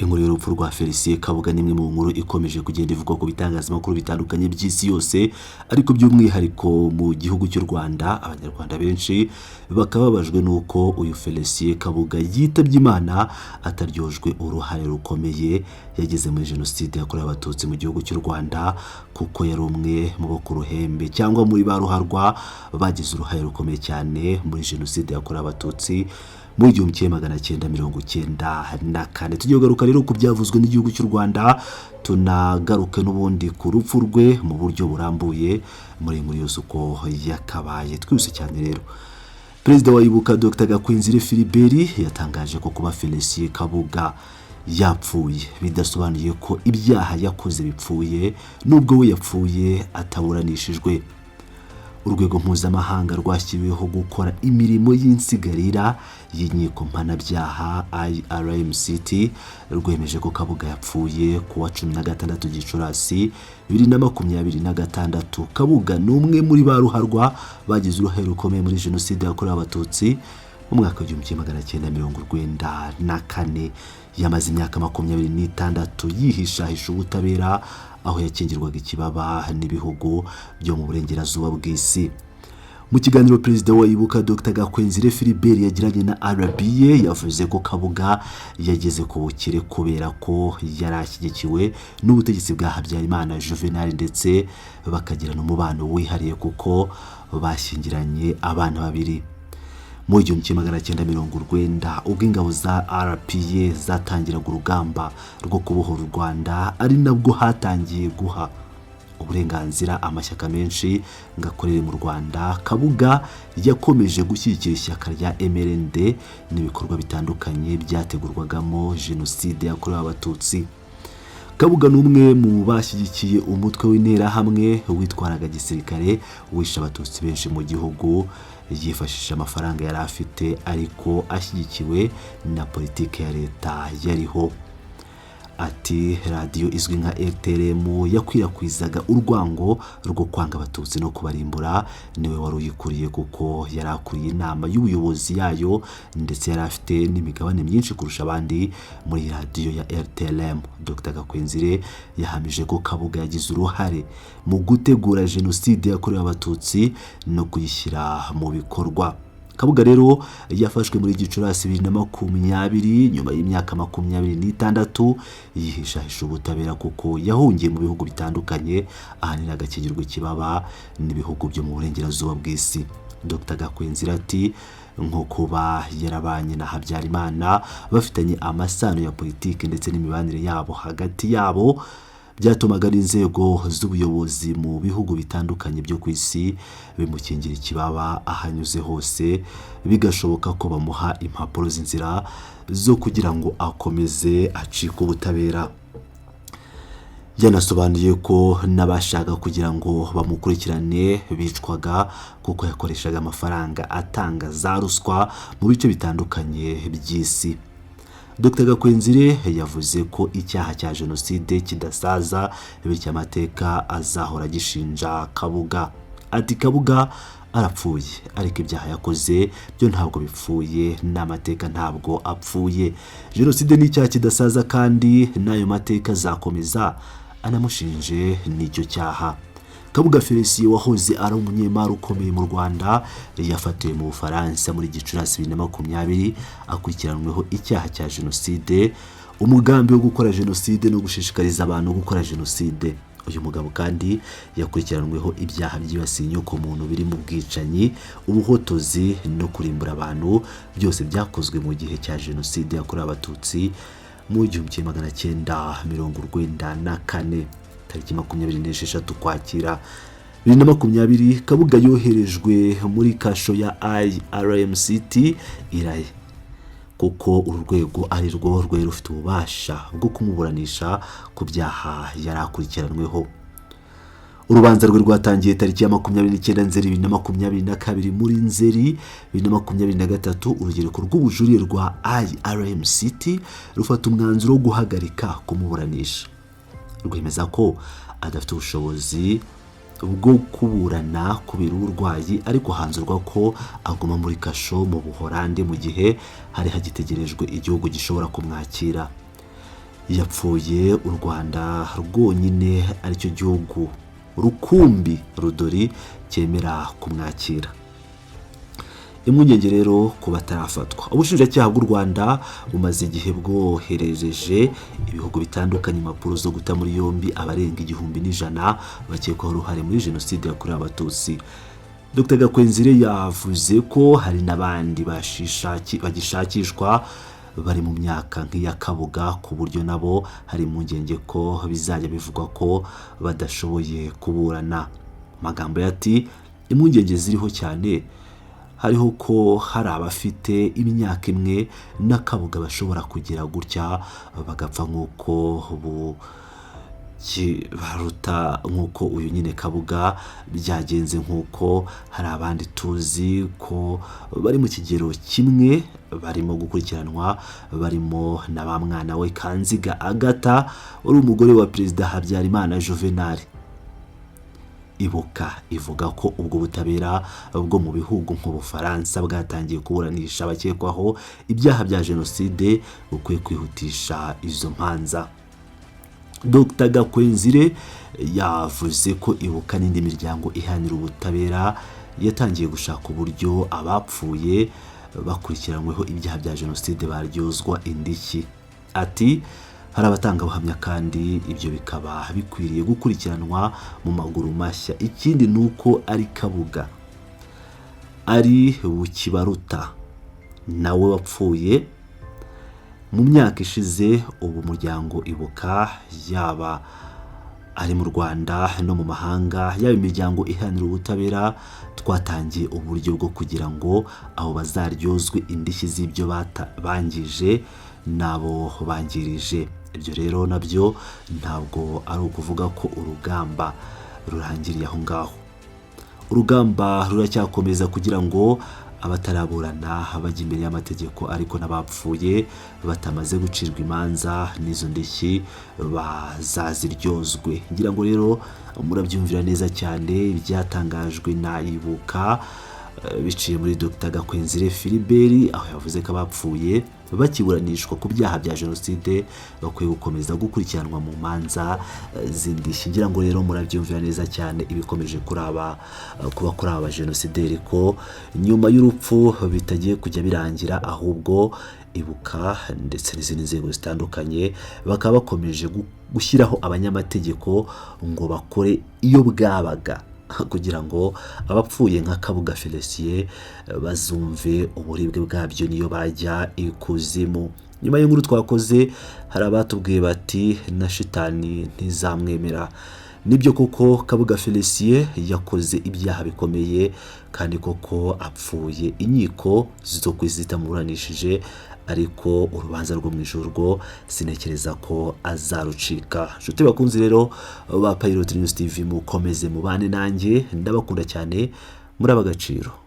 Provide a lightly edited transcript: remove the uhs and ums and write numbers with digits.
Inkuru y'urupfu rwa Felicien Kabuga ni imwe mu nkuru ikomeje kugenda ivugwa ku bitangazamakuru bitandukanye by'isi yose, ariko by'umwihariko mu gihugu cy'u Rwanda. Abanyarwanda benshi bakaba bababajwe n'uko uyu Felicien Kabuga yitabye Imana ataryojwe uruhare rukomeye yagize muri Jenoside yakorewe Abatutsi mu gihugu cy'u Rwanda, kuko yari umwe mu bo ku ruhembe cyangwa muri ba ruharwa bagize uruhare rukomeye cyane muri Jenoside yakorewe Abatutsi muri 1994. Tugiye kugaruka rero ku byavuzwe n'igihugu cy'u Rwanda, tunagaruke n'ubundi ku rupfu rwe mu buryo burambuye muri iyi nkuru yose uko yakabaye. Twihuse cyane rero, Perezida wa Ibuka, Dr Gakwenzire Philibert, yatangaje ko kuba Felicien Kabuga yapfuye bidasobanuye ko ibyaha yakoze bipfuye, nubwo we yapfuye ataburanishijwe. Urwego mpuzamahanga rwashyiriweho gukora imirimo y'insigarira y'inkiko mpanabyaha, IRMCT, rwemeje ko Kabuga yapfuye ku wa 16 Gicurasi 2026. Kabuga ni umwe muri ba ruharwa bagize uruhare rukomeye muri Jenoside yakorewe Abatutsi mu mwaka wa 1994. Yamaze imyaka 26 yihishahisha ubutabera, aho yakingirwaga ikibaba n'ibihugu byo mu burengerazuba bw'isi. Mu kiganiro Perezida wa Ibuka, Dr Gakwenzire Philibert, yagiranye na RBA, yavuze ko Kabuga yageze ku bukire kubera ko yari ashyigikiwe n'ubutegetsi bwa Habyarimana Juvenal, ndetse bakagirana umubano wihariye kuko bashyingiranye abana babiri. Mu 1990, ubwo ingabo za RPA zatangiraga urugamba rwo kubohora u Rwanda, ari nabwo hatangiye guha uburenganzira amashyaka menshi ngo akorere mu Rwanda, Kabuga yakomeje gushyigikira ishyaka rya MRND n'ibikorwa bitandukanye byategurwagamo Jenoside yakorewe Abatutsi. Kabuga ni umwe mu bashyigikiye umutwe w'Interahamwe witwaraga gisirikare wishe Abatutsi benshi mu gihugu, yifashishije amafaranga yari afite, ariko ashyigikiwe na politiki ya leta yariho. Ati: "Radiyo izwi nka RTLM yakwirakwizaga urwango rwo kwanga Abatutsi no kubarimbura, niwe wari uyikuriye, kuko yari akuriye inama y'ubuyobozi yayo, ndetse yari afite n'imigabane myinshi kurusha abandi muri radiyo ya RTLM." Dr Gakwenzire yahamije ko Kabuga yagize uruhare mu gutegura Jenoside yakorewe Abatutsi no kuyishyira mu bikorwa. Kabuga rero yafashwe muri Gicurasi 2020, nyuma y'imyaka 26 yihishahisha ubutabera, kuko yahungiye mu bihugu bitandukanye, ahanini agakingirwa ikibaba n'ibihugu byo mu burengerazuba bw'isi. Dr Gakwenzire ati: "Nko kuba yarabanye na Habyarimana, bafitanye amasano ya politiki, ndetse n'imibanire yabo hagati yabo, byatumaga n'inzego z'ubuyobozi mu bihugu bitandukanye byo ku isi bimukingira ikibaba aho anyuze hose, bigashoboka ko bamuha impapuro z'inzira zo kugira ngo akomeze acike ubutabera." Yanasobanuye ko n'abashaka kugira ngo bamukurikirane bicwaga, kuko yakoreshaga amafaranga atanga za ruswa mu bice bitandukanye by'isi. Dr Gakwenzire yavuze ko icyaha cya jenoside kidasaza, bityo amateka azahora agishinja Kabuga. Ati: "Kabuga arapfuye, ariko ibyaha yakoze byo ntabwo bipfuye, n'amateka ntabwo apfuye. Jenoside ni icyaha kidasaza, kandi n'ayo mateka azakomeza anamushinje n'icyo cyaha." Kabuga Felicien, wahoze ari umunyemari ukomeye mu Rwanda, yafatiwe mu Bufaransa muri Gicurasi 2020, akurikiranweho icyaha cya jenoside, umugambi wo gukora jenoside no gushishikariza abantu gukora jenoside. Uyu mugabo kandi yakurikiranweho ibyaha byibasiye inyokomuntu, birimo ubwicanyi, ubuhotozi no kurimbura abantu, byose byakozwe mu gihe cya Jenoside yakorewe Abatutsi mu 1994. Tariki 26 Ukwakira 2020, Kabuga yoherejwe muri kasho ya IRMCT iraye, kuko uru rwego ari rwo rwari rufite ububasha bwo kumuburanisha ku byaha yari akurikiranweho. Urubanza rwe rwatangiye tariki ya 29 Nzeri 2022. Muri Nzeri 2023, urugereko rw'ubujurire rwa IRMCT rufata umwanzuro wo guhagarika kumuburanisha, rwemeza ko adafite ubushobozi bwo kuburana kubera uburwayi, ariko hanzurwa ko aguma muri kasho mu Buhorande mu gihe hari hagitegerejwe igihugu gishobora kumwakira. Yapfuye u Rwanda rwonyine aricyo gihugu rukumbi rudori cyemera kumwakira. Impungenge rero ku batarafatwa. Ubushinjacyaha bw'u Rwanda bumaze igihe bwoherereje ibihugu bitandukanye impapuro zo guta muri yombi abarenga 1100 bakekwaho uruhare muri Jenoside yakorewe Abatutsi. Dr Gakwenzire yavuze ko hari n'abandi bagishakishwa bari mu myaka nk'iya Kabuga, ku buryo nabo hari impungenge ko bizajya bivugwa ko badashoboye kuburana. Amagambo ye ati: "Impungenge ziriho cyane, hariho ko hari abafite imyaka imwe na Kabuga bashobora kugira gutya bagapfa nk'uko baruta, nk'uko uyu nyine Kabuga byagenze, nk'uko hari abandi tuzi ko bari mu kigero kimwe barimo gukurikiranwa, barimo na ba mwana we Kanziga Agatha wari umugore wa Perezida Habyarimana Juvenal." Ibuka ivuga ko ubwo butabera bwo mu bihugu nk'Ubufaransa bwatangiye kuburanisha abakekwaho ibyaha bya jenoside bukwiye kwihutisha izo manza. Dr Gakwenzire yavuze ko Ibuka n'indi miryango iharanira ubutabera yatangiye gushaka uburyo abapfuye bakurikiranyweho ibyaha bya jenoside baryozwa indishyi. Ati: "Hari abatangabuhamya kandi ibyo bikaba bikwiriye gukurikiranwa mu maguru mashya. Ikindi ni uko ari Kabuga, ari Bucyibaruta nawe wapfuye mu myaka ishize. Ubu umuryango Ibuka, yaba ari mu Rwanda no mu mahanga, yaba imiryango iharanira ubutabera, twatangiye uburyo bwo kugira ngo abo bazaryozwe indishyi z'ibyo bangije n'abo bangirije. Ibyo rero nabyo ntabwo ari ukuvuga ko urugamba rurangiriye aho ngaho. Urugamba ruracyakomeza kugira ngo abataraburana bajya imbere y'amategeko, ariko n'abapfuye batamaze gucirwa imanza n'izo ndishyi bazaziryozwe." Ngira ngo rero murabyumvira neza cyane ibyatangajwe na Ibuka biciye muri Dr Gakwenzire Philibert, aho yavuze ko abapfuye bakiburanishwa ku byaha bya jenoside bakwiye gukomeza gukurikiranwa mu manza z'indishyi. Ngira ngo rero murabyumvira neza cyane ibikomeje kuraba kuba kuri aba bajenosideri, ko nyuma y'urupfu bitagiye kujya birangira, ahubwo Ibuka ndetse n'izindi nzego zitandukanye bakaba bakomeje gushyiraho abanyamategeko ngo bakore iyo bwabaga kugira ngo abapfuye nka Kabuga Felicien bazumve uburibwe bwabyo niyo bajya ikuzimu. Nyuma y'inkuru twakoze, hari abatubwiye bati: "Na shitani ntizamwemera." Nibyo koko, Kabuga Felicien yakoze ibyaha bikomeye, kandi koko apfuye inkiko zo ku isi zitamuburanishije, ariko urubanza rwo mu ijuru rwo sinekereza ko azarucika. Inshuti bakunzi rero ba Pilot News TV, mukomeze mubane nanjye, ndabakunda cyane, muri ab'agaciro.